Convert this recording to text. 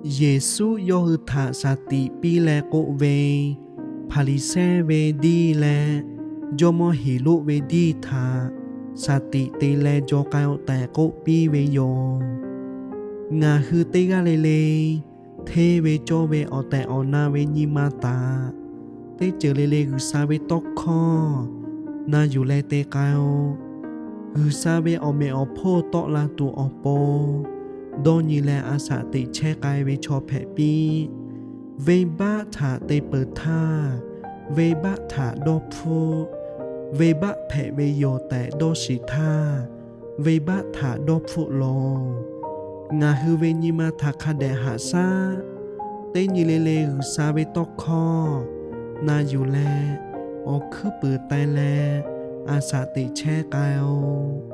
Yeˍsuˆ yawˇ hui htaꞈ shaˍ tiꞈ piˇ leh k'oˆ ve, Hpaˍriˍsehˇ ve diˇ leh jawˇmawˇ Heˍroˆ ve diˇ htaꞈ shaˍ tiꞈ te leh jaw k'ai-o tehꞈ k'oˆ piˇ ve yoˬ. Ngaˬ hui teˇ g'aˇ le le hteˇ ve cawˇ ve awˬ tehˬ awˬ na ve nyi ma htaꞈ teˇ ceuˬ le le G'uiˬsha ve tawˇ hkawˇ na yuˬ leh te k'ai-o. G'uiˬsha ve awˬ meꞈ awˬ hponˇ tawˆ la tuˬ awˬ pon dawˇ nyi leh a shaꞈ teꞈ chehˇ k'ai ve chaw hpehꞈ piˇ. Venˇbaˆ htaꞈ te peuˬ htaˇ, venˇbaˆ htaꞈ dawˇ hpfuhˆ. Venˇbaˆ hpehꞈ ve yoˬ tehꞈ dawˇ shiˍ htaˇ, venˇbaˆ htaꞈ dawˇ hpfuhˆ loˬ. Ngaˬ hui ve nyi ma htaꞈ hk'a dehꞈ haꞈ shaˉ. Teˇ nyi le le G'uiˬsha ve tawˇ hkawˇ na yuˬ leh, awˬ hkuiˉ puiˍ tai leh a shaꞈ teꞈ chehˇ k'ai-o.